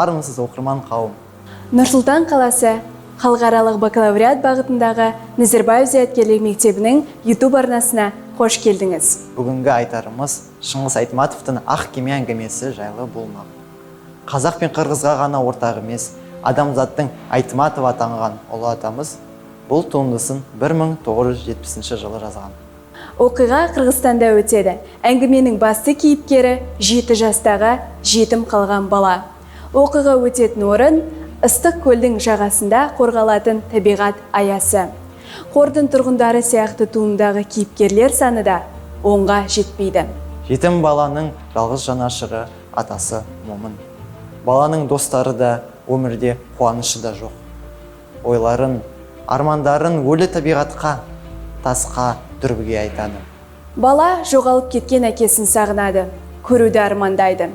Армысыз, оқырман қауым! Нұр-Сұлтан қаласы халықаралық бакалавриат бағытындағы Назарбаев зияткерлік мектебінің YouTube арнасына қош келдіңіз. Бүгінгі айтарымыз Шыңғыс Айтматовтың «Ақ кеме» әңгімесі жайлы болмақ. Қазақ пен қырғызға ғана ортақ емес, адамзаттың Айтматов атанған ұлы атамыз бұл туындысын 1970 жылы жазған. Оқиға Қырғызстанда өтеді. Әңгіменің басты кейіпкері – 7 жастағы жетім қалған бала. Оқиға өтетін орын – Ыстық көлдің жағасында қорғалатын табиғат аясы. Қордың тұрғындары сияқты туындағы кейіпкерлер саны да 10-ға жетпейді. Жетім баланың жалғыз жанашыры – атасы Момын. Баланың достары да, өмірде қуанышы да жоқ. Ойларын, армандарын өлі табиғатқа, тасқа, дүрбіге айтады. Бала жоғалып кеткен әкесін сағынады, көруді армандайды.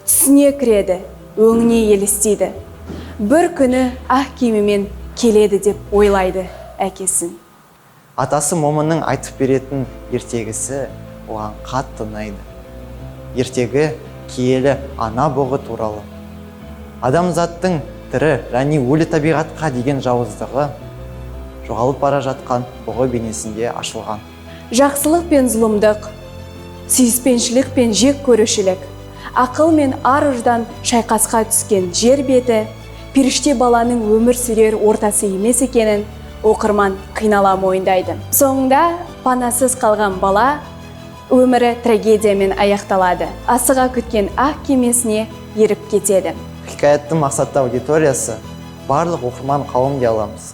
Түсіне кіреді, өңіне елестейді. Бір күні ақ кемемен келеді деп ойлайды әкесін. Атасы Момынның айтып беретін ертегісі оған қатты ұнайды. Ертегі киелі ана бұғы туралы. Адамзаттың тірі және өлі табиғатқа деген жауыздығы жоғалып бара жатқан бұғы бейнесінде ашылған. Жақсылық пен зұлымдық, сүйіспеншілік пен жек көрушілік, ақыл мен ар ұждан шайқасқа түскен жер беті періште баланың өмір сүрер ортасы емес екенін оқырман қинала мойындайды. Соңында панасыз қалған бала өмірі трагедиямен аяқталады. Асыға күткен ақ кемесіне еріп кетеді. Хикаяттың мақсатты аудиториясы барлық оқырман қауым дей аламыз.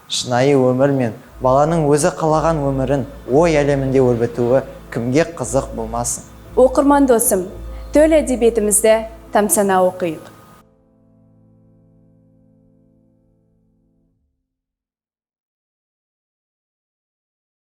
Шынайы өмір мен баланың өзі қалаған өмірін ой әлемінде өрбітуі кімге қызық болмасын? Оқырман досым, төл әдебиетімізді тамсана оқиық.